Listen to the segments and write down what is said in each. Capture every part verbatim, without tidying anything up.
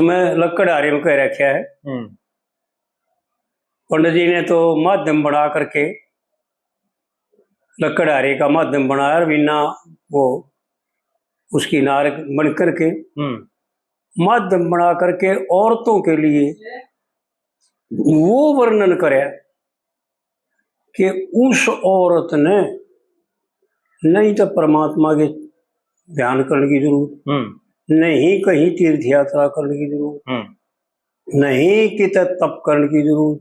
में लकड़हारे में कह रखा है। हम्म। पंडित जी ने तो माध्यम बना करके, लकड़हारे का माध्यम बनाया और वीणा वो उसकी नार बन करके हम्म। माध्यम बना करके औरतों के लिए वो वर्णन करे कि उस औरत ने नहीं तो परमात्मा के ध्यान करने की जरूरत, हम्म। नहीं कहीं तीर्थ यात्रा करने की जरूरत, हम्म। नहीं किते तप करने की जरूरत,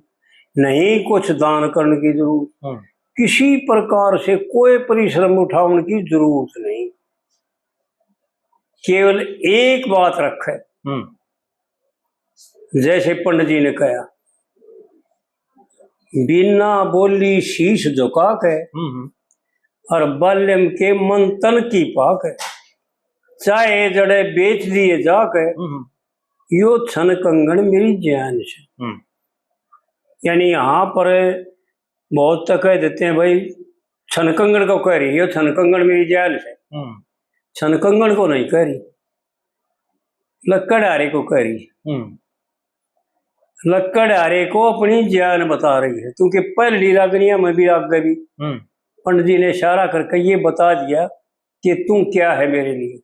नहीं कुछ दान करने की जरूरत, हम्म। किसी प्रकार से कोई परिश्रम उठाने की जरूरत नहीं। केवल एक बात रखे, हम्म। जैसे पंडित जी ने कहा, बिना बोली शीश झुका के हम्म। और बाल्यम के मन तन की पाके, चाहे जड़े बेच दिए जाके, हम्म। यो छन कंगन मेरी जान से। हम्म। यानी यहाँ पर बहुत तो कह देते हैं, भाई, छन कंगन को कह रही है, यो छन कंगन मेरी जान से। हम्म। छन कंगन को नहीं कह रही, लकड़हारे को कह रही है। हम्म। लकड़हारे को अपनी जान बता रही है, क्योंकि पहली रागनिया में भी, आगे भी हम्म। पंडित जी ने इशारा करके ये बता दिया कि तू क्या है मेरे लिए।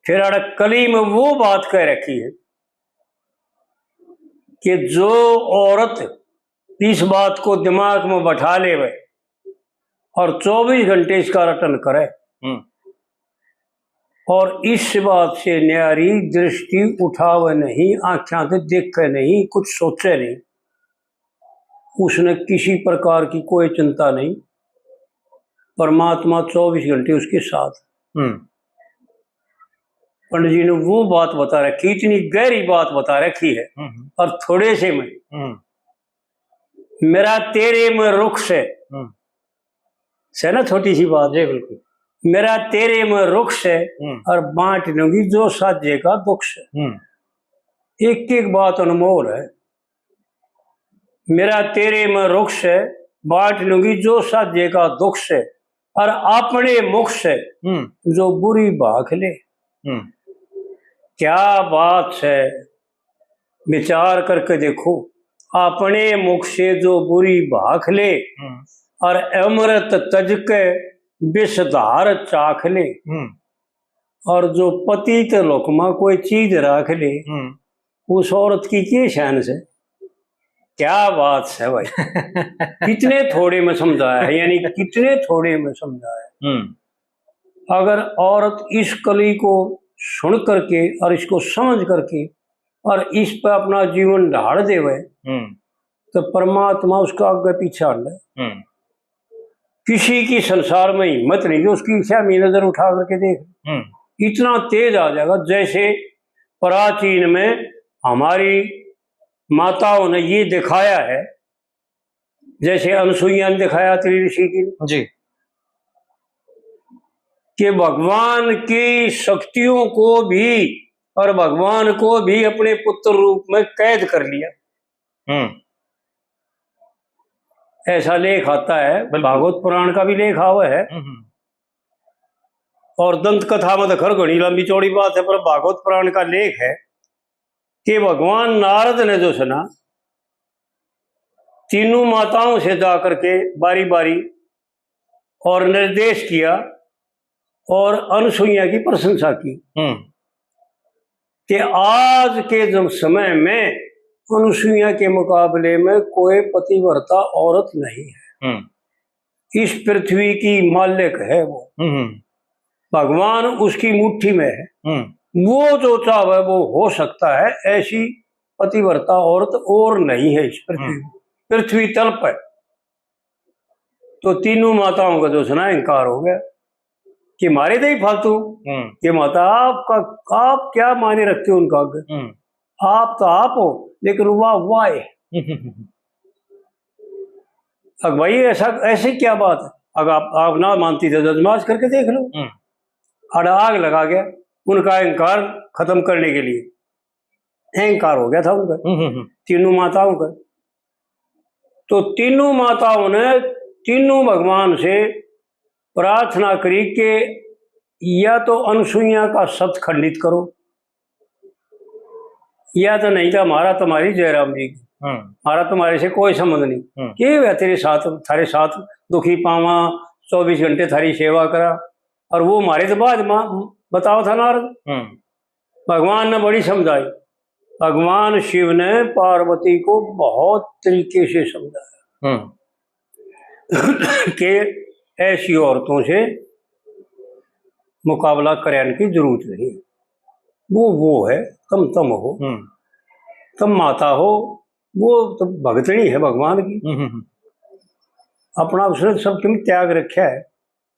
फिर अड़कली में वो बात कह रखी है कि जो औरत इस बात को दिमाग में बैठा लेवे और चौबीस घंटे इसका रटन करे हम्म। और इस बात से न्यारी दृष्टि उठावे नहीं, आंख्यां से देखे नहीं, कुछ सोचे नहीं, उसने किसी प्रकार की कोई चिंता नहीं, परमात्मा चौबीस घंटे उसके साथ। हम्म। पंडित जी ने वो बात बता रखी, इतनी गहरी बात बता रखी है हम्म। और थोड़े से में हम्म। मेरा तेरे में रुख से, हम्म। से ना छोटी सी बात, जी, बिल्कुल। मेरा तेरे में रुख से हम्म। और बांट लूंगी जो साझे का दुख से। हम्म। एक एक बात अनमोल है। मेरा तेरे में रुख से, बांट लूंगी जो साझे का दुख से, और अपने मुख से हम्म। जो बुरी भाख ले। हम्म। क्या बात है, विचार करके देखो, अपने मुख से जो बुरी भाख ले हम्म। और अमृत तज के विषधार चाख ले हम्म। और जो पतित लोक में कोई चीज राख ले, हम्म। उस औरत की के शान से? क्या बात है भाई। कितने थोड़े में समझाया है, यानी कितने थोड़े में समझाया है। हम्म। अगर औरत इस कली को सुन करके और इसको समझ करके और इस पर अपना जीवन ढाल देवे, हम्म। तो परमात्मा उसका आगे पीछे हट ले। हम्म। किसी की संसार में हिम्मत नहीं जो उसकी स्यामी नजर उठा करके देख। हम्म। इतना तेज आ जाएगा, जैसे प्राचीन में हमारी माताओं ने ये दिखाया है, जैसे अनसुईया ने दिखाया अत्रि ऋषि की, जी। कि भगवान की शक्तियों को भी और भगवान को भी अपने पुत्र रूप में कैद कर लिया। हम्म। ऐसा लेख आता है, बिल्कुल। भागवत पुराण का भी लेख आवे है। हम्म, हम्म। और दंत कथा में तो खर घणी लंबी चौड़ी बात है, पर भागवत पुराण का लेख है कि भगवान नारद ने जो है ना, तीनों माताओं से जा करके बारी बारी और निर्देश किया और अनसुईया की प्रशंसा की हम्म। कि आज के जब समय में अनसुईया के मुकाबले में कोई पतिव्रता औरत नहीं है। हम्म। इस पृथ्वी की मालिक है वो। हम्म, हम्म। भगवान उसकी मुट्ठी में है। हम्म। वो जो चाहे वो हो सकता है, ऐसी पतिव्रता औरत और नहीं है इस पृथ्वी, हम्म। पृथ्वी तल पर। तो तीनों माताओं का जो है ना अहंकार हो गया कि मारे दे ही फालतू। हम्म। ये माता आपका, आप क्या मायने रखते हो उनका आगे? हम्म। आप तो आप हो, लेकिन वाह वाह है। अब भाई ऐसा, ऐसी क्या बात है? अगर आप, आप ना मानती तो आजमाइश करके देख लो। हम्म। अड़ आग लगा गया उनका अहंकार खत्म करने के लिए, अहंकार हो गया था उनका। हम्म, हम्म, हम्म। तीनों माताओं का। तो तीनों माताओं ने तीनों भगवान से प्रार्थना करी कि या तो अनसुईया का सत खंडित करो, या तो नहीं तो हमारा तुम्हारी जयराम जी की, हम्म। हमारा तुम्हारे से कोई संबंध नहीं। हम्म। के हुआ तेरे साथ, थारे साथ दुखी पावा, चौबीस घंटे थारी सेवा करा, और वो हमारे तो बाद में बताओ था नारद। हम्म। भगवान ने बड़ी समझाई। भगवान शिव ने पार्वती को बहुत तरीके से समझाया हम्म। कि ऐसी औरतों से मुकाबला करने की जरूरत नहीं। वो वो है, तुम तुम हो, हम्म। तुम माता हो, वो तो भगतनी है भगवान की। हम्म, हम्म, हम्म। अपना उसने सब तुम त्याग रखा है,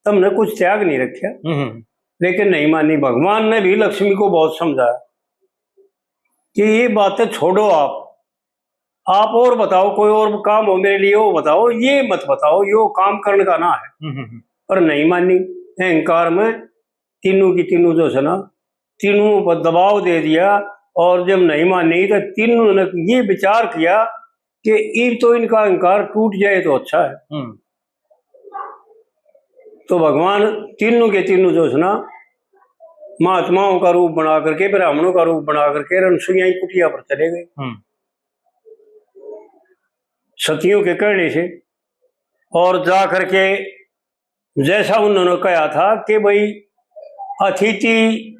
तुमने कुछ त्याग नहीं रखा। हम्म, हम्म। लेकिन नहीं मानी। भगवान ने भी लक्ष्मी को बहुत समझाया कि ये बातें छोड़ो आप, आप और बताओ, कोई और काम हो मेरे लिए, वो बताओ, ये मत बताओ, यो काम करने का ना है। हम्म, हम्म, हम्म। पर नहीं मानी, अहंकार में तीनों की तीनों जो है ना, तीनों पर दबाव दे दिया। और जब नहीं मानी तो तीनों ने ये विचार किया कि इब तो इनका अहंकार टूट जाए तो अच्छा है। हम्म। तो भगवान तीनों के तीनों जो है ना, महात्माओं का रूप बना करके, ब्राह्मणों का रूप बना करके अनसुईया ही कुटिया पर चले गए हम्म। सतियों के कहने से। और जा करके जैसा उन्होंने कहा था कि भाई, अतिथि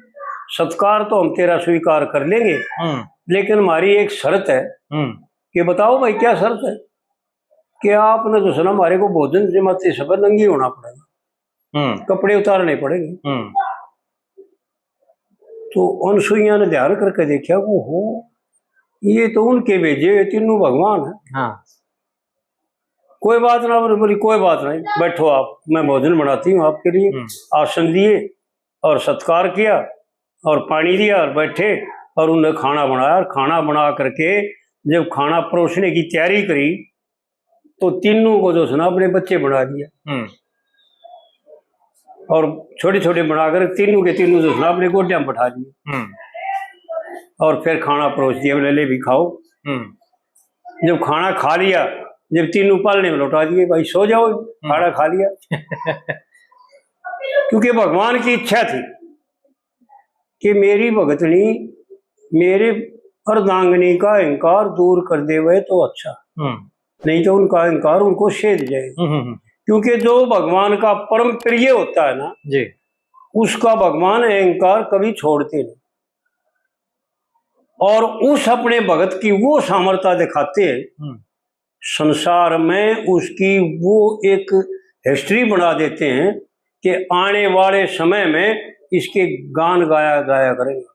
सत्कार तो हम तेरा स्वीकार कर लेंगे, हम्म। लेकिन हमारी एक शर्त है। हम्म। कि बताओ भाई, क्या शर्त है? कि आपने जो है ना, हमारे को भोजन जमाते समय नंगी होना पड़ेगा, हम्म। कपड़े उतारने पड़ेंगे। हम्म। तो अनसुईया ने ध्यान करके देखा, वो हो, ये तो उनके भेजे हुए तीनों भगवान है। हाँ। कोई बात ना, बोली, बोली, "कोई बात नहीं, बैठो आप, मैं भोजन बनाती हूँ आपके लिए।" हम्म। आसन दिए और सत्कार किया और पानी दिया और बैठे और उन्हें खाना बनाया। और खाना बना करके जब खाना परोसने की तैयारी करी, तो तीनों को जो है ना, अपने बच्चे बना दिया हम्म। और छोटे छोटे बनाकर तीनों के तीनों जो है ना, अपने गोड्या में बैठा दिए हम्म। और फिर खाना परोस दिया, बोले, "ले भी खाओ।" हम्म। जब खाना खा लिया, जब तीनों पालने में लौटा दिए, "भाई, सो जाओ, हम्म। खाना खा लिया।" क्योंकि भगवान की इच्छा थी कि मेरी भगतनी मेरे अर्धांगिनी का अहंकार दूर कर देवे तो अच्छा, हम्म। नहीं तो उनका अहंकार उनको सेध जाए। हम्म, हम्म, हम्म। क्योंकि जो भगवान का परम प्रिय होता है ना, जी। उसका भगवान अहंकार कभी छोड़ते नहीं। और उस अपने भगत की वो सामर्थ्य दिखाते हैं, हम्म। संसार में उसकी वो एक हिस्ट्री बना देते हैं कि आने वाले समय में इसके गान गाया, गाया करेंगे,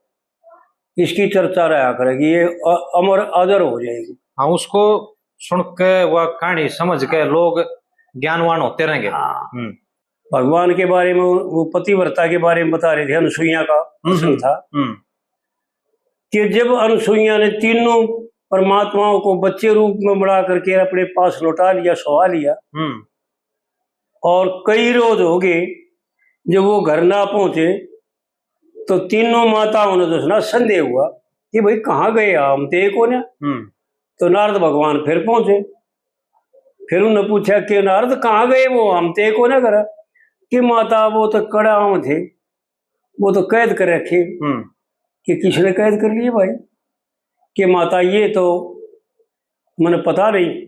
इसकी चर्चा रहा करेगी, ये अ-, अमर अजर हो जाएगी। हाँ, उसको सुन के, वह कहानी समझ के लोग ज्ञानवान होते रहेंगे। हाँ। हम्म। भगवान के बारे में, वो पतिव्रता के बारे में बता रहे थे, अनसुईया का हम्म, प्रसंग हम्म, था हम्म। कि जब अनसुईया ने तीनों परमात्माओं को बच्चे रूप में बना करके अपने पास लौटा लिया, सुहा लिया, हम्म। और कई रोज हो गए जब वो घर ना पहुंचे, तो तीनों माताओं ने तो ना संदेह हुआ कि भाई, कहाँ गए, हम ते को ना। हम्म। तो नारद भगवान फिर पहुंचे, फिर उन्हें पूछा कि नारद, कहाँ गए वो, हम ते को ना करा। कि माता, वो तो कड़ा में थे, वो तो कैद कर रखे। हम्म। कि किसने कैद कर लिए भाई? कि माता, ये तो मैंने पता नहीं,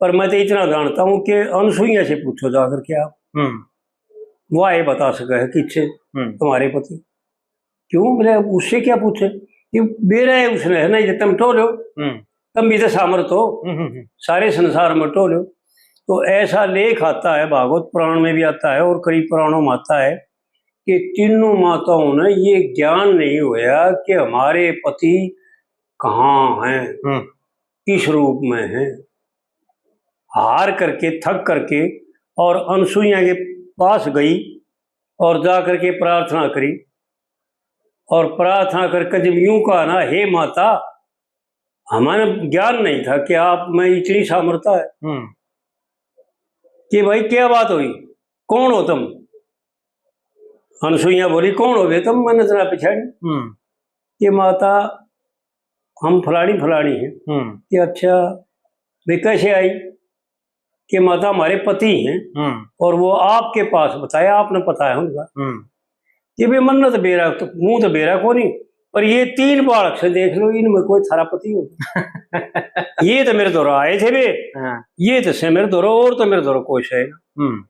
पर मैं तो इतना जानता हूँ कि अनसुईया से पूछो जाकर के आप, हम्म। वह ये बता सके है किससे, हम्म। तुम्हारे पति। क्यों बोले, उससे क्या पूछे? कि बेरा है उसने, है ना, ये तुम टोलो, हम्म। तुम भी तो सामर्थ हो, हम्म, हम्म, हम्म। सारे संसार में टोलो। तो ऐसा लेख आता है, भागवत पुराण में भी आता है और कई पुराणों में आता है कि तीनों माताओं ने ये ज्ञान नहीं होया कि हमारे पति कहाँ हैं, हम्म। किस रूप में हैं। हार करके, थक करके और अनसुईया के पास गई और जा करके प्रार्थना करी। और प्रार्थना करके जब यूं कहा ना, "हे माता, हमारे ज्ञान नहीं था कि आप में इतनी सामर्थ्य है।" हम्म। कि भाई, क्या बात हुई, कौन हो तुम? अनसुईया बोली, "कौन हो बे तुम, मैंने जना पिछाड़ी।" हम्म। कि माता, हम फलानी फलानी हैं। हम्म। कि अच्छा, वे कैसे आई? कि माता, हमारे पति हैं, हम्म। और वो आपके पास बताया, आपने पता है उनका। हम्म। कि भी मन्नत बेरा तो, मुंह तो बेरा को नहीं, पर ये तीन बालक से देख लो, इनमें कोई थारा पति हो। ये तो मेरे धोरा आए थे वे, हाँ। ये तो से मेरे धोरा, और तो मेरे धोरा कोई से ना। हम्म।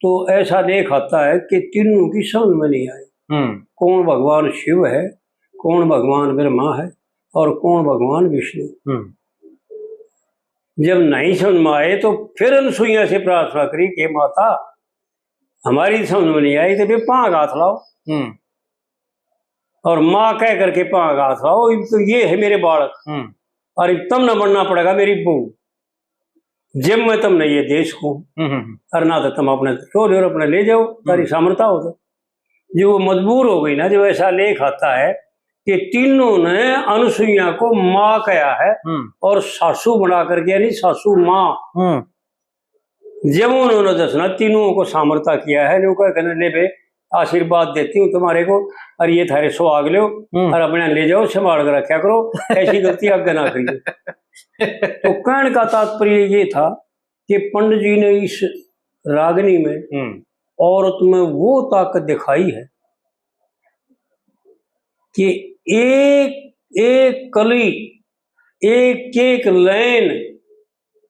तो ऐसा लेख आता है कि तीनों की समझ में नहीं आई। हम्म। कौन भगवान शिव है, कौन भगवान ब्रह्मा है और कौन भगवान विष्णु। हम्म। जब नहीं समझ में आए तो फिर अनसुईया से प्रार्थना करी कि माता, हमारी समझ में नहीं आई तो भी पां हाथ लाओ। हम्म। और माँ कह करके पां हाथ लाओ, इब तो ये है मेरे बालक, हम्म। और इब तम ना बनना पड़ेगा मेरी बहू, जब मैं तमने ये दे सकूं। हम्म, हम्म, हम्म। और ना तो तुम अपने रो ले और अपने ले जाओ, तारी हम्म। सामर्थ्य हो तो। जो वो मजबूर हो गई ना, जब ऐसा लेख आता है कि तीनों ने अनुसुईया को माँ कहा है हम्म। और सासू बना करके, यानी सासू माँ, हम्म। जब उन्होंने दसना तीनों को सामरता किया है, जो कह कहने, ले बे, आशीर्वाद देती हूँ तुम्हारे को, और ये थारे सुहाग लो, हम्म। और अपने ले जाओ, संभाल कर रखा करो, ऐसी गलती आगे ना करिए। तो कहने का तात्पर्य ये था कि पंडित जी ने इस रागनी में, हम्म। औरत में वो ताकत दिखाई है कि एक एक कली, एक एक लाइन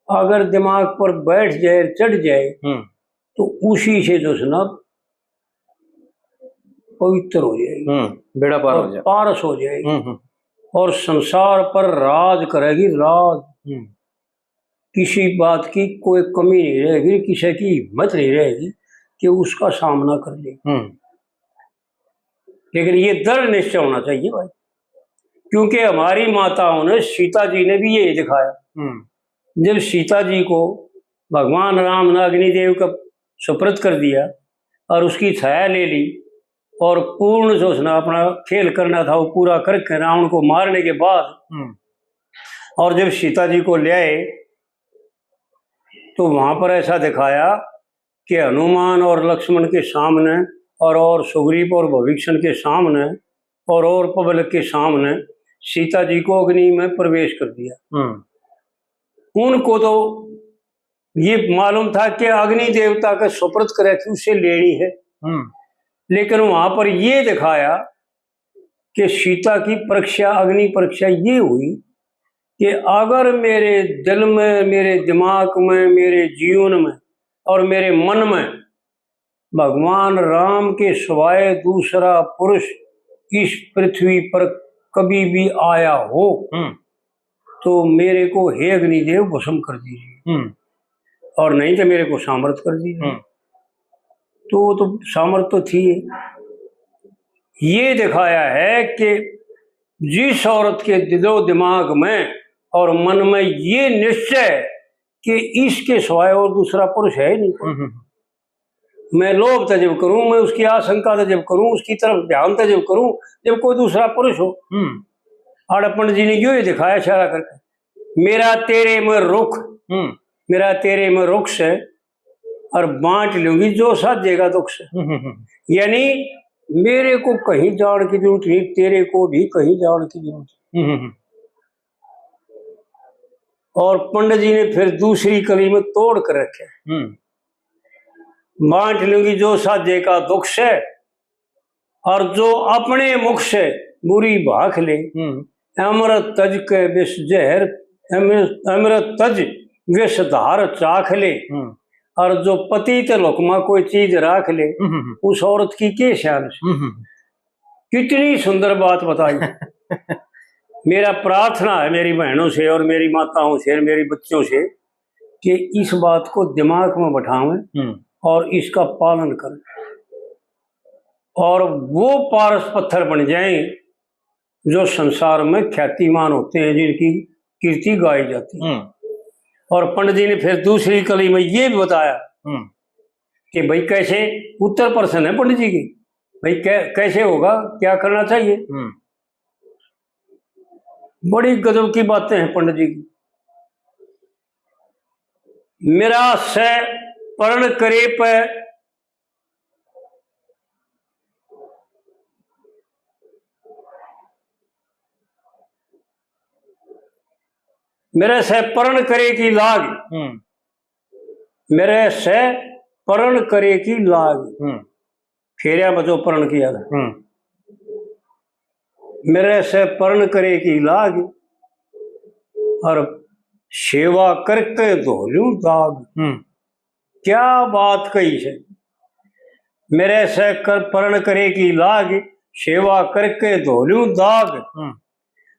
अगर दिमाग पर बैठ जाए, चढ़ जाए, हम्म। तो उसी से जो है ना, पवित्र हो जाएगी। हम्म, बेड़ा पार हो और जाए। पारस हो जाएगी। हम्म, हम्म। और संसार पर राज करेगी, राज। हम्म। किसी बात की कोई कमी नहीं रहेगी, किसी की हिम्मत नहीं रहेगी कि उसका सामना कर ले। हम्म। लेकिन ये दृढ़ निश्चय होना चाहिए भाई, क्योंकि हमारी माताओं ने, सीता जी ने भी यही दिखाया। हम्म। जब सीता जी को भगवान राम ने अग्निदेव का सुपुर्द कर दिया और उसकी छाया ले ली और पूर्ण जो उसने अपना खेल करना था वो पूरा करके रावण को मारने के बाद, हम्म। और जब सीता जी को ले आए तो वहां पर ऐसा दिखाया कि हनुमान और लक्ष्मण के सामने और, और सुग्रीव और विभीषण के सामने और, और पब्लिक के सामने सीता जी को अग्नि में प्रवेश कर दिया। हम्म। उनको तो ये मालूम था कि अग्नि देवता का सुपुर्द करे कि उसे लेनी है, हम्म। लेकिन वहां पर ये दिखाया कि सीता की परीक्षा, अग्नि परीक्षा ये हुई कि अगर मेरे दिल में, मेरे दिमाग में, मेरे जीवन में और मेरे मन में भगवान राम के सिवाय दूसरा पुरुष इस पृथ्वी पर कभी भी आया हो, हम्म। तो मेरे को हे अग्निदेव भस्म कर दीजिए, हम्म। और नहीं तो मेरे को सामर्थ कर दीजिए। हम्म। तो वो तो सामर्थ तो थी। ये दिखाया है कि जिस औरत के दिलो दिमाग में और मन में ये निश्चय कि इसके सिवाय और दूसरा पुरुष है ही नहीं। हम्म, हम्म। मैं लोभ तै जब करूं, मैं उसकी आशंका तै जब करूं, उसकी तरफ ध्यान तै जब करूं, जब कोई दूसरा पुरुष हो। हम्म। और पंडित जी ने यो ही दिखाया इशारा करके, मेरा तेरे में रुख, हम्म। मेरा तेरे में रुख से, और बांट लूंगी जो साझे का दुख से। हम्म, हम्म, हम्म। यानी मेरे को कहीं जान की जरूरत नहीं, तेरे को भी कहीं जान की जरूरत नहीं। हम्म, हम्म, हम्म। और पंडित जी ने फिर दूसरी कली में तोड़ कर रखे, हम्म। बांट लूंगी जो साझे का दुख से, और जो अपने मुख से बुरी भाख ले, हम्म। अमृत तज के विष जहर, अमृत, अमृत तज विष धार चाख ले, हम्म। और जो पति ते लोक में कोई चीज राख ले, हम्म, हम्म, हम्म। उस औरत की के शान से। हम्म, हम्म, हम्म। कितनी सुंदर बात बताई। मेरा प्रार्थना है मेरी बहनों से और मेरी माताओं से और मेरी बच्चों से कि इस बात को दिमाग में बैठावें, हम्म। और इसका पालन करें, और वो पारस पत्थर बन जाएं जो संसार में ख्यातिमान होते हैं, जिनकी कीर्ति गाई जाती है। हम्म। और पंडित जी ने फिर दूसरी कली में ये भी बताया, हम्म। कि भाई कैसे, उत्तर प्रश्न है पंडित जी की, भाई कै-, कैसे होगा, क्या करना चाहिए? हम्म। बड़ी गजब की बातें हैं पंडित जी की। मेरा सै परण करे पे, मेरे सै परण करे की लाग, हम्म। मेरे सै परण करे की लाग। हम्म। केरिया बचो परण किया था। हम्म। मेरे से परण करे की लाग, और सेवा करके धो लूं दाग। हम्म। क्या बात कही से, मेरे से कर परण करे की लाग, सेवा करके धो लूं दाग। हम्म।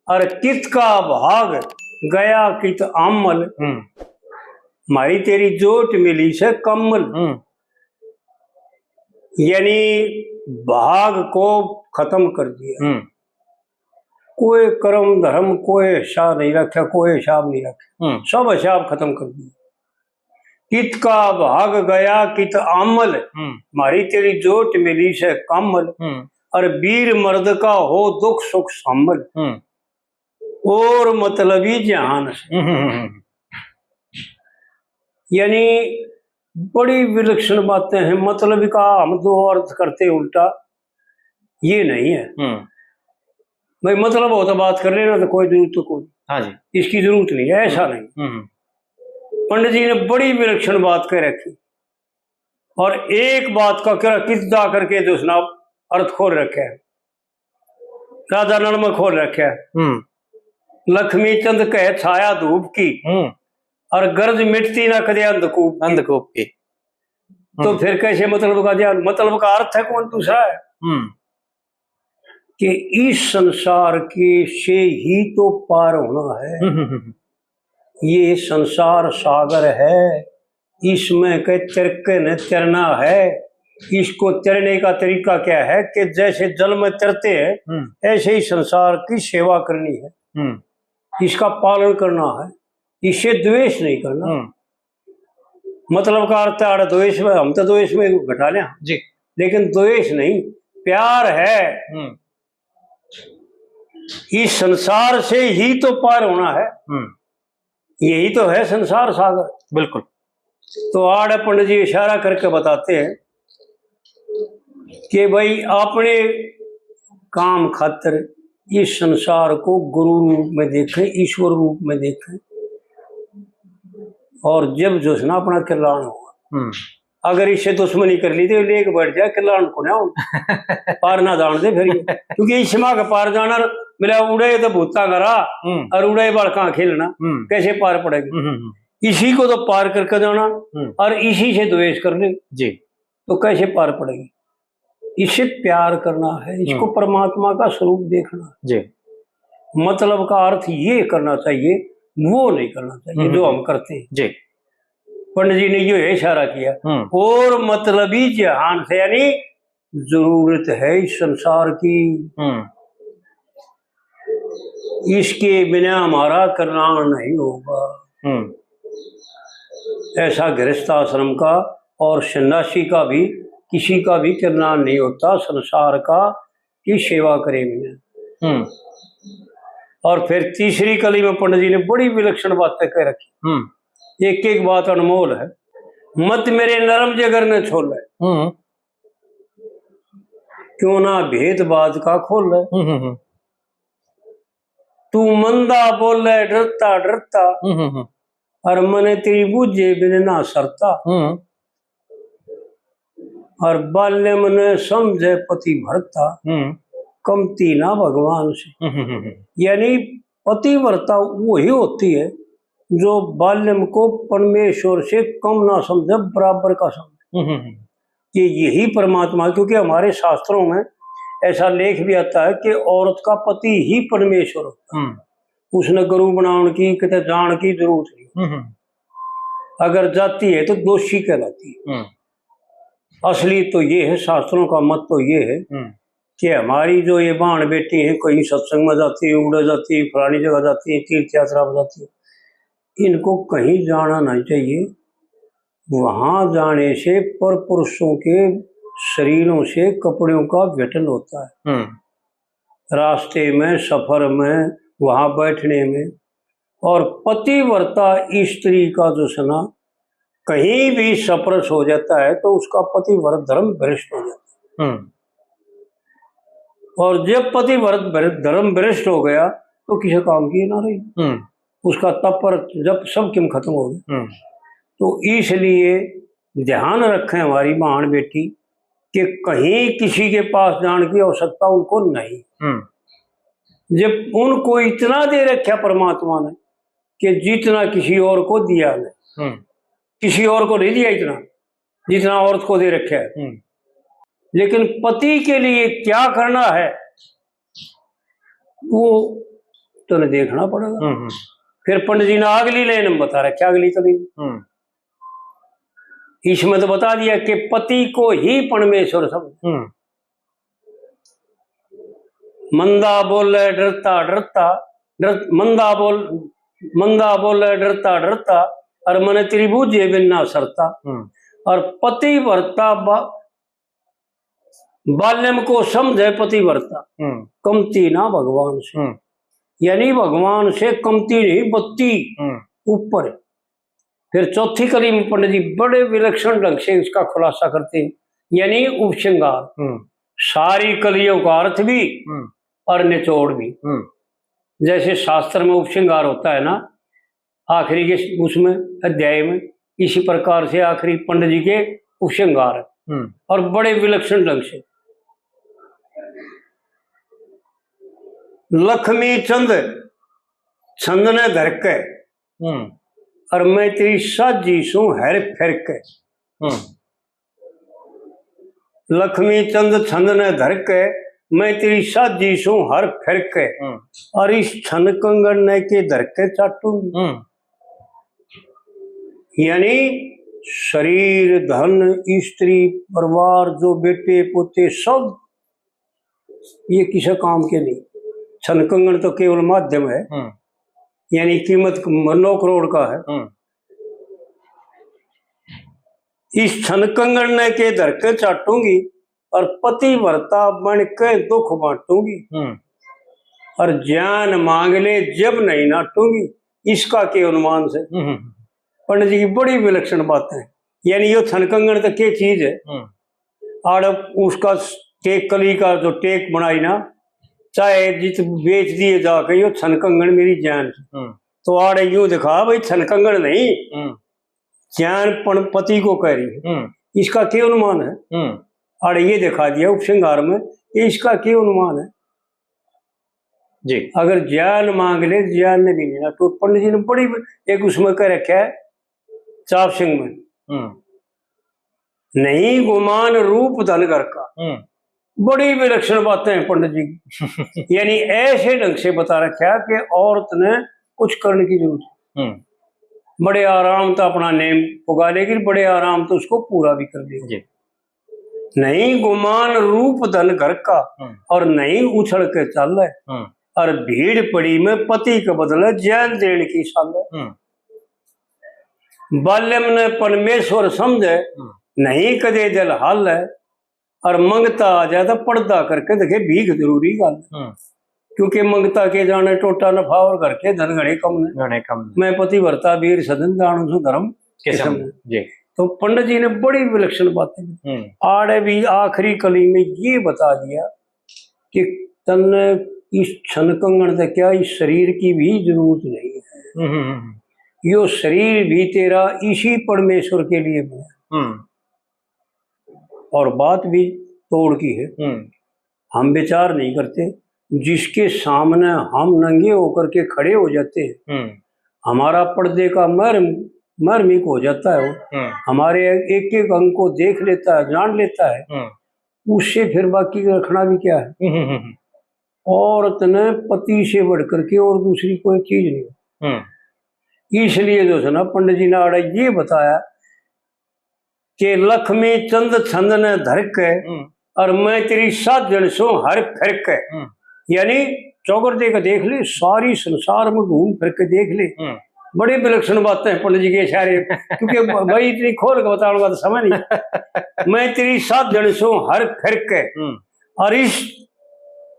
और कित का भाग गया कित आमल, हम्म। मारी तेरी जोट मिली से कम्मल। हम्म। यानी भाग को खत्म कर दिया। हम्म। कोई कर्म धर्म कोई हिस्सा नहीं रखा, कोई हिसाब नहीं रखा, हम्म। सब हिसाब खत्म कर दिया। कित का भाग गया कित आमल, हम्म। मारी तेरी जोट मिली से कामल। हम्म। और वीर मर्द का हो दुख सुख सामल। हम्म। और मतलबी जहान से। हम्म, हम्म, हम्म। यानी बड़ी विलक्षण बातें हैं। मतलब का हम दो अर्थ करते हैं उल्टा, ये नहीं है। हम्म। भाई, मतलब हो तो बात कर लेना, तो कोई जरूरत तो कोई, हाँ जी। इसकी जरूरत नहीं है, ऐसा हम्म। नहीं। हम्म। पंडित जी ने बड़ी विलक्षण बात कह रखी, और एक बात का कह कित जा करके जो उसने अर्थ खोल रखे है, राजा नल में खोल रखे है। हम्म। लक्ष्मी चंद कहे छाया धूप की, हम्म। और गर्ज मिटती ना कदे अंधकूप की। अंधकूप की। तो हम्म। फिर कैसे मतलब का ध्यान, मतलब का अर्थ है कौन दूसरा है? हम्म। कि इस संसार के से ही तो पार होना है। हम्म, हम्म, हम्म। ये संसार सागर है, इसमें के तिरके ने तैरना है। इसको तैरने का तरीका क्या है कि जैसे जल में तैरते हैं, हम्म। ऐसे ही संसार की सेवा करनी है, हम्म। इसका पालन करना है, इससे द्वेष नहीं करना। हम्म। मतलब का अर्थ है, आड़े द्वेष में, हम तो द्वेष में घटा लिया जी। लेकिन द्वेष नहीं, प्यार है। हम्म। इस संसार से ही तो पार होना है। हम्म। यही तो है संसार सागर। बिल्कुल। तो आड़े पंडित जी इशारा करके बताते हैं कि भाई, अपने काम खातर इस संसार को गुरु रूप में देखें, ईश्वर रूप में देखें, और जब जो है ना अपना कल्याण होगा। हम्म। अगर इससे दुश्मनी कर ली तो लेके बैठ जाए, कल्याण को ना हो। पार ना जान दे फिर ये। क्योंकि इस माँ का पार जाना मिला, उड़े तो भूता करा हम्म। और उड़े बालका खेलना, हम्म। कैसे पार पड़ेगी? हम्म, हम्म, हम्म। इसी को तो पार करके जाना हम्म। और इसी से द्वेष कर ले जी। तो कैसे पार पड़ेगी? इसे प्यार करना है, इसको हम्म। परमात्मा का स्वरूप देखना है। जी। मतलब का अर्थ ये करना चाहिए, वो नहीं करना चाहिए हम्म। जो हम करते हैं। जी। पंडित जी ने यो इशारा किया। हम्म। और मतलबी जहान से, यानी जरूरत है इस संसार की, हम्म। इसके बिना हमारा कल्याण नहीं होगा। हम्म। ऐसा गृहस्थ आश्रम का और सन्यासी का भी, किसी का भी कल्याण नहीं होता संसार का की सेवा करे बिना। हम्म। और फिर तीसरी कली में पंडित जी ने बड़ी विलक्षण बातें कह रखी। हम्म। एक एक बात अनमोल है। मत मेरे नरम जिगर ने छोले, हम्म। क्यों ना भेद बात का खोले। हम्म, हम्म, हम्म। तू मंदा बोले डरता डरता, हम्म, हम्म, हम्म। और मने तेरी बूझे बिन ना सरता। हम्म। और बाल्यम ने समझे पति भरता, हम्म। कमती ना भगवान से। हम्म, हम्म, हम्म। यानी पतिव्रता वही होती है जो बाल्यम को परमेश्वर से कम ना समझे, बराबर का समझे। हम्म, हम्म, हम्म। कि यही परमात्मा, क्योंकि हमारे शास्त्रों में ऐसा लेख भी आता है कि औरत का पति ही परमेश्वर होता है। हम्म। उसने गुरु बनाने की, किते जान की जरूरत नहीं। हम्म, हम्म। अगर जाती है तो दोषी कहलाती है। हम्म। असली तो ये है, शास्त्रों का मत तो ये है हम्म। कि हमारी जो ये बहन बेटी है, कहीं सत्संग में जाती है, उड़े जाती है, फलानी जगह जाती है, तीर्थ यात्रा पर जाती है, इनको कहीं जाना नहीं चाहिए। वहां जाने से पर पुरुषों के शरीरों से कपड़ों का घटन होता है। हम्म। रास्ते में, सफर में, वहां बैठने में। और पतिव्रता स्त्री का जो है ना, कहीं भी स्पर्श हो जाता है तो उसका पतिव्रत धर्म भ्रष्ट हो जाता है। हम्म। और जब पतिव्रत भ्र-, धर्म भ्रष्ट हो गया तो किसी काम की ना रही। हम्म। उसका तप और जप सब किम खत्म हो गया। हम्म। तो इसलिए ध्यान रखें हमारी बहन बेटी, कि कहीं किसी के पास जाने की आवश्यकता उनको नहीं। हम्म। जब उनको इतना दे रखा परमात्मा ने कि जितना किसी और को दिया नहीं, हम्म। किसी और को नहीं दिया इतना जितना औरत को दे रखा है। हम्म। लेकिन पति के लिए क्या करना है, वो तने देखना पड़ेगा। हम्म, हम्म। फिर पंडित जी ने अगली लाइन में बता रखा, अगली कली। हम्म। इसमें तो बता दिया कि पति को ही परमेश्वर समझ। हम्म। मंदा बोले डरता डरता, डर, मंदा बोल, मंदा बोले डरता डरता, और मन त्रिभुजे बिन ना सरता। हम्म। और पतिव्रता बा-, बाल्यम को समझे पतिव्रता, हम्म। कमती ना भगवान से। हम्म। यानी भगवान से कमती नहीं, बत्ती हम्म। ऊपर। फिर चौथी कली में पंडित जी बड़े विलक्षण ढंग से इसका खुलासा करते हैं, यानी उपसंहार। हम्म। सारी कलियों का अर्थ भी हम्म। और निचोड़ भी। हम्म। जैसे शास्त्र में उपसंहार होता है ना, आखिरी के उसमें अध्याय में, इसी प्रकार से आखिरी पंडित जी के उपसंहार। हम्म। और बड़े विलक्षण ढंग से, लक्ष्मी चंद छंद ने धर के, हम्म। और मैं तेरी साझी सूं हर फिर के। हम्म। लक्ष्मी चंद छंद ने धर के, मैं तेरी साझी सूं हर फिर के। हम्म। और इस छन कंगन ने के धर के चाटूंगी। हम्म। यानी शरीर, धन, स्त्री, परिवार, जो बेटे पोते, सब ये किसी काम के नहीं। छन कंगन तो केवल माध्यम है, हम्म। यानी कीमत नौ करोड़ का है। हम्म। इस छन कंगन ने के धर के चाटूंगी, और पतिव्रता बन के दुख बांटूंगी। हम्म। और ज्यान मांग ले जब नहीं नाटूंगी, इसका के अनुमान से। हम्म। पंडित जी की बड़ी विलक्षण बात है। यानी यो छन कंगन तो के चीज है? हम्म। आड़ उसका टेक कली का जो टेक बनाई ना, चाहे जित बेच दिए जाके, यो छन कंगन मेरी ज्यान। हम्म। तो आड़े यूं दिखा भाई, छन कंगन नहीं, हम्म। ज्यान पति को कह रही है। हम्म। इसका के अनुमान है? हम्म। आड़े ये दिखा दिया उपसंहार में कि इसका के अनुमान है। जी। अगर ज्यान मांग ले, ज्यान ने भी नहीं ना, तो पंडित जी ने बड़ी एक उसमें कह रखा है, चाप सिंह में। हम्म। नहीं गुमान रूप धन घर का। हम्म। बड़ी विलक्षण बातें हैं पंडित जी की। यानी ऐसे ढंग से बता रखा कि औरत ने कुछ करने की जरूरत नहीं। हम्म। बड़े आराम तो अपना नेम पुगा लेगी, बड़े आराम तो उसको पूरा भी कर लेगी। जी। नहीं गुमान रूप धन घर का, हम्म। और नहीं उछल के चाले, हम्म। और भीड़ पड़ी में पति के बदले ज्यान देने की साले। हम्म। बाल्यम ने परमेश्वर समझे, हम्म। नहीं कदे दिल हाले, और मंगता आ जाए तो पर्दा करके देखे, भीख जरूरी गल। हम्म। क्योंकि मंगता के जाने टोटा नफा, और घर के धन घणे कम ने। घणे कम ने। मैं पतिव्रता वीर सदन, जानू सु धर्म किसम किसम ने। जी। तो पंडित जी ने बड़ी विलक्षण बातें। हम्म। आड़े भी आखिरी कली में ये बता दिया कि तन्ने इस छन कंगन से क्या, इस शरीर की भी जरूरत नहीं है। हम्म, हम्म, हम्म। यो शरीर भी तेरा इसी परमेश्वर के लिए बना। हम्म। और बात भी तोड़ की है। हम्म। हम विचार नहीं करते, जिसके सामने हम नंगे होकर के खड़े हो जाते हैं, हम्म। हमारा पर्दे का महर, महरमीक हो जाता है वो, हम्म। हमारे एक एक अंग को देख लेता है, जान लेता है, हम्म। उससे फिर बाकी रखना भी क्या है? हम्म, हम्म, हम्म। औरत ने पति से बढ़ करके और दूसरी कोई चीज नहीं। हम्म। इसलिए जो है ना, पंडित जी ने आड़ा ये बताया कि लक्ष्मी चंद छंद ने धर के, हम्म। और मैं तेरी साजन सो हर फिर के। हम्म। यानी चौगरदे के देख ले, सारी संसार में घूम फिर के देख ले। हम्म। बड़ी विलक्षण बातें हैं पंडित जी के इशारे, क्योंकि भाई इतनी खोल के बताने का तो समय नहीं। मैं तेरी साजन सो हर फिर के, हम्म। और इस,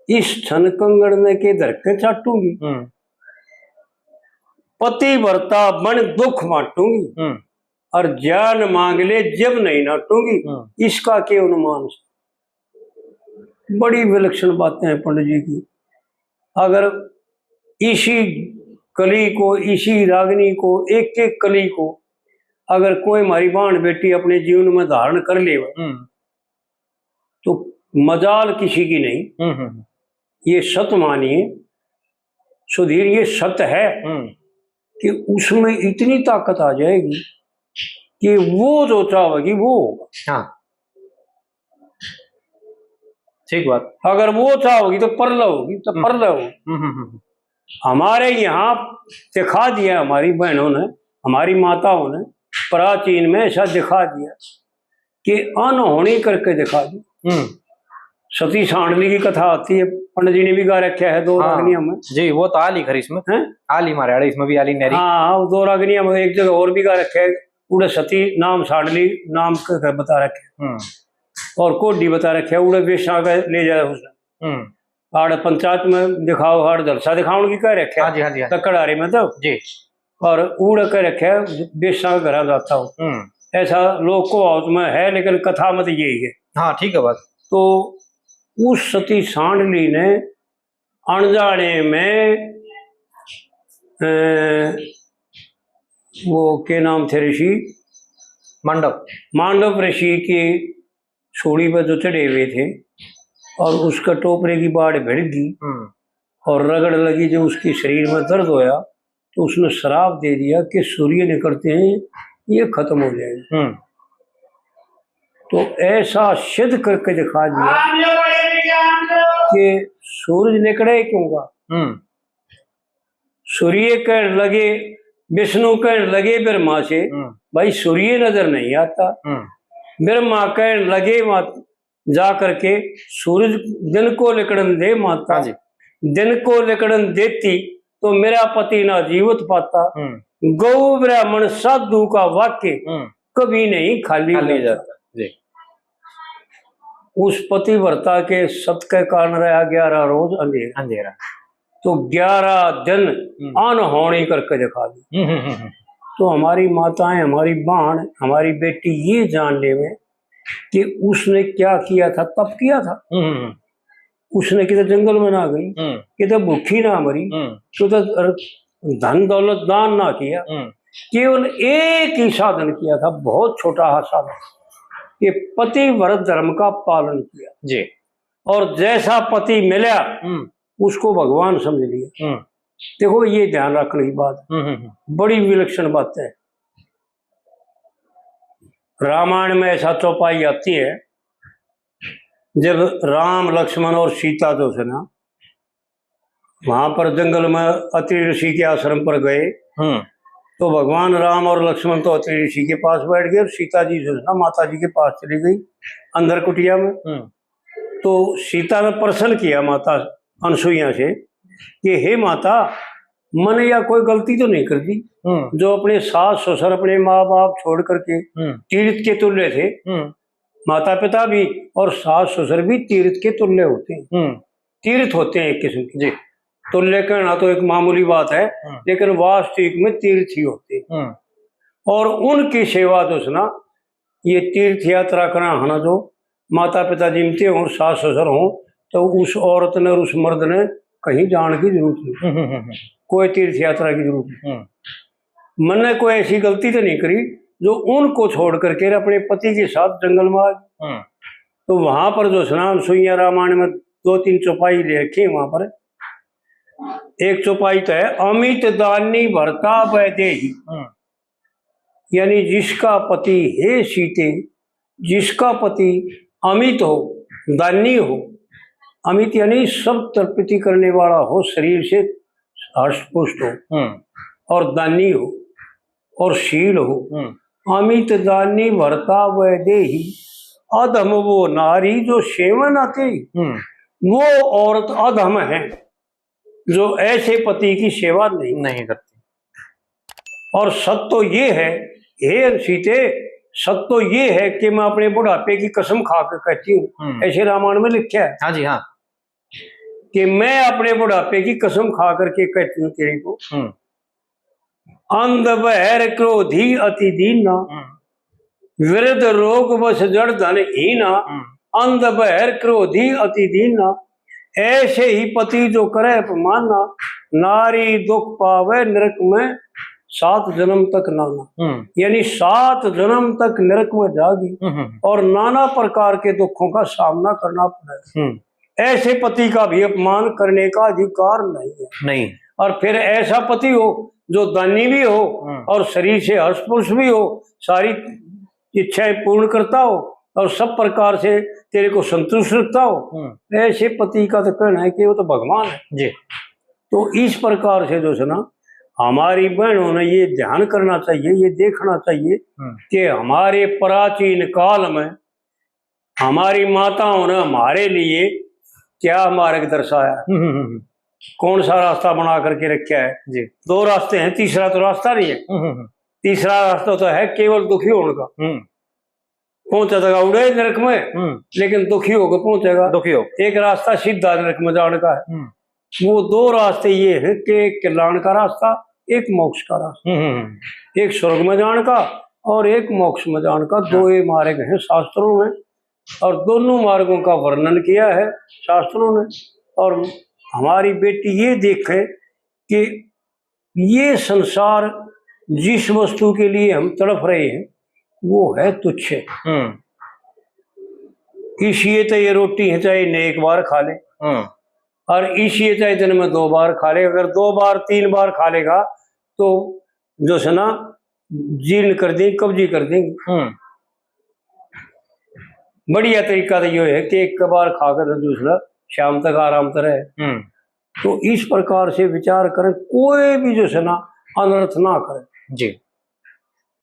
इस छन कंगन में के धर के चाटूंगी। हम्म। पतिव्रता बन दुख बांटूंगी। हम्म। और ज्यान मांग ले जब नहीं नाटूंगी, हम्म। इसका के अनुमान से। बड़ी विलक्षण बातें हैं पंडित जी की। अगर इसी कली को, इसी रागनी को, एक एक कली को अगर कोई हमारी बहन बेटी अपने जीवन में धारण कर ले, हम्म। तो मजाल किसी की नहीं। हम्म, हम्म, हम्म। ये सत मानिए सुधीर, ये सत है हम्म। कि उसमें इतनी ताकत आ जाएगी कि वो जो चाहेगी वो होगा। हाँ, ठीक बात। अगर वो चाहेगी तो परलय होगी, तो हम्म। परलय होगी। हम्म, हम्म, हम्म। हमारे यहाँ दिखा दिया हमारी बहनों ने, हमारी माताओं ने प्राचीन में ऐसा दिखा दिया कि अनहोनी करके दिखा दी। हम्म। सती सांडली की कथा आती है, पंडित जी ने भी गा रखा है दो हाँ। रागनियां में। जी, वो तो आली खरी इसमें। हैं? आली मारे आली इसमें भी आली नहरी। हाँ, हाँ, वो दो रागनियां में एक जगह और भी गा रखे है, उड़े सती नाम सांडली नाम क-, क-, बता रखे है। हम्म। और कोडी बता रखे है, उड़े बेशा के ले जाए उसने। हम्म। आड़ पंचायत में दिखाओ, आड़ जलसा दिखावण की कह रखे है। हाँ जी, हाँ जी, हाँ जी। तकड़ारे में तो। जी। और उड़ के रखे बेसा के घरा जाता हो। हम्म। ऐसा लोक कहावत में है, लेकिन कथा में तो यही है। हाँ, ठीक है बात। तो उस सती सांडली ने अनजाने में, अ, वो के नाम थे ऋषि? मांडव। मांडव ऋषि की सूली पे जो चढ़े हुए थे और उसका टोपरे की बाड़ भिड़ गई हम्म। और रगड़ लगी, जो उसके शरीर में दर्द होया, तो उसने श्राप दे दिया कि सूर्य निकलते हैं, ये खत्म हो जाएंगे। हम्म। तो ऐसा सिद्ध करके दिखा दिया कि सूरज निकले क्यों का। हम्म। सूर्य कहने लगे, विष्णु कहने लगे ब्रह्मा से, हम्म। भाई, सूर्य नजर नहीं आता। हम्म। ब्रह्मा कहने लगे वहां जा करके, सूरज दिन को लिकड़न दे माता। हाँ जी। दिन को लिकड़न देती तो मेरा पति ना जीवित पाता। हम्म। गौ ब्राह्मण साधु का वाक्य हम्म। कभी नहीं खाली खाली जाता। जाता। जी। उस पतिव्रता के सत के कारण रहा ग्यारह रोज अंधेरा। अंधेरा। तो ग्यारह दिन हम्म। अनहोनी करके दिखा दी। हम्म, हम्म, हम्म, हम्म। तो हमारी माताएं, हमारी बहन, हमारी बेटी ये जान लेवे कि उसने क्या किया था, तप किया था। हम्म, हम्म, हम्म। उसने किते जंगल में ना गई, हम्म। किते भूखी ना मरी, हम्म। किते धन दौलत दान ना किया, हम्म। केवल एक ही साधन किया था, बहुत छोटा हा साधन, कि पतिव्रत धर्म का पालन किया। जी। और जैसा पति मिला, हम्म। उसको भगवान समझ लिया। हम्म। देखो, ये ध्यान रखने की बात है। हम्म, हम्म, हम्म। बड़ी विलक्षण बात है। रामायण में ऐसा चौपाई आती है, जब राम, लक्ष्मण और सीता जो थे ना, वहां पर जंगल में अत्रि ऋषि के आश्रम पर गए, हम्म। तो भगवान राम और लक्ष्मण तो अत्रि ऋषि के पास बैठ गए और सीता जी जो है ना, माता जी के पास चली गई अंदर कुटिया में। हम्म। तो सीता ने प्रश्न किया माता अनसुईया से कि हे माता, मैंने या कोई गलती तो नहीं कर दी हम्म। जो अपने सास ससुर, अपने माँ बाप छोड़ करके हम्म। तीर्थ के तुल्य थे। हम्म। माता पिता भी और सास ससुर भी तीर्थ के तुल्य होते हैं। हम्म। तीर्थ होते हैं एक किस्म के। जी। तुल्य कहना तो एक मामूली बात है, हम्म। लेकिन वास्तविक में तीर्थ ही होते हैं। हम्म। और उनकी सेवा तो सुना, ये तीर्थ यात्रा करा हना जो माता पिता जिमते हों, सास ससुर हों, तो उस औरत ने और उस मर्द ने कहीं जाने की जरूरत नहीं, हम्म, हम्म, हम्म। कोई तीर्थ यात्रा की जरूरत नहीं। हम्म। मैंने कोई ऐसी गलती तो नहीं करी जो उनको छोड़ करके अपने पति के साथ जंगल में आ गई। हम्म। तो वहां पर जो स्नान सुइया रामायण में दो तीन चौपाई ले रखी है, वहां पर एक चौपाई तो है, अमित दानी भरता वैदेही। हम्म। यानी जिसका पति, हे सीते, जिसका पति अमित हो, दानी हो, अमित यानी सब तृप्ति करने वाला हो, शरीर से हष्ट पुष्ट हो हम्म। और दानी हो और शील हो। हम्म। अमित दानी भरता वैदेही, अधम वो नारी जो सेवन आते ही। हम्म। वो औरत अधम है जो ऐसे पति की सेवा नहीं नहीं करती। और सत तो ये है, हे सीते, सत तो ये है कि मैं अपने बुढ़ापे की कसम खा के कहती हूँ, हम्म। ऐसे रामायण में लिखा है हाँ जी, हाँ। कि मैं अपने बुढ़ापे की कसम खा करके कहती हूँ तेरे को, हम्म। अंध बहर क्रोधी अति दीना, हम्म। वृद्ध रोग वश जड़ धन हीना, हम्म। अंध बहर क्रोधी अति दीना, ऐसे ही पति जो करे अपमाना, नारी दुख पावे नरक में सात जन्म तक नाना, हम्म। यानी सात जन्म तक नरक में जागी हम्म, हम्म। और नाना प्रकार के दुखों का सामना करना पड़ेगा। हम्म। ऐसे पति का भी अपमान करने का अधिकार नहीं है। नहीं। और फिर ऐसा पति हो जो दानी भी हो हम्म। और शरीर से हष्ट पुष्ट भी हो, सारी इच्छाएं पूर्ण करता हो और सब प्रकार से तेरे को संतुष्ट रखता हो, हम्म। ऐसे पति का तो कहना है कि वो तो भगवान है। जी। तो इस प्रकार से जो है ना, हमारी बहनों ने ये ध्यान करना चाहिए, ये देखना चाहिए हम्म। कि हमारे प्राचीन काल में हमारी माताओं ने हमारे लिए क्या मार्ग दर्शाया, हम्म, हम्म, हम्म। कौन सा रास्ता बना करके रखा है। जी। दो रास्ते हैं, तीसरा तो रास्ता नहीं है। हम्म, हम्म, हम्म। तीसरा रास्ता तो है केवल दुखी होने का। हम्म। पहुंचा तक उड़े नरक में, हम्म। लेकिन दुखी होकर पहुंचेगा। दुखी हो। एक रास्ता सीधा नरक में जाने का है। हम्म। वो दो रास्ते ये हैं कि एक कल्याण का रास्ता, एक मोक्ष का रास्ता। हम्म, हम्म, हम्म। एक स्वर्ग में जाने का और एक मोक्ष में जाने का, दो हाँ। ये मार्ग हैं शास्त्रों में, और दोनों मार्गों का वर्णन किया है शास्त्रों ने। और हमारी बेटी ये देखे कि ये संसार, जिस वस्तु के लिए हम तड़प रहे हैं, वो है तुच्छ। हम्म। इसलिए तो ये रोटी है, चाहे इन्हें एक बार खा ले, हम्म। और इसलिए चाहे दिन में दो बार खा ले। अगर दो बार, तीन बार खा लेगा, तो जो है ना, जीर्ण कर देंगे, कब्जी कर देंगे। हम्म। बढ़िया तरीका तो यो है कि एक बार खाकर तो दूसरा शाम तक आराम तो रहे। हम्म। तो इस प्रकार से विचार करें, कोई भी जो है ना, अनर्थ ना करें। जी।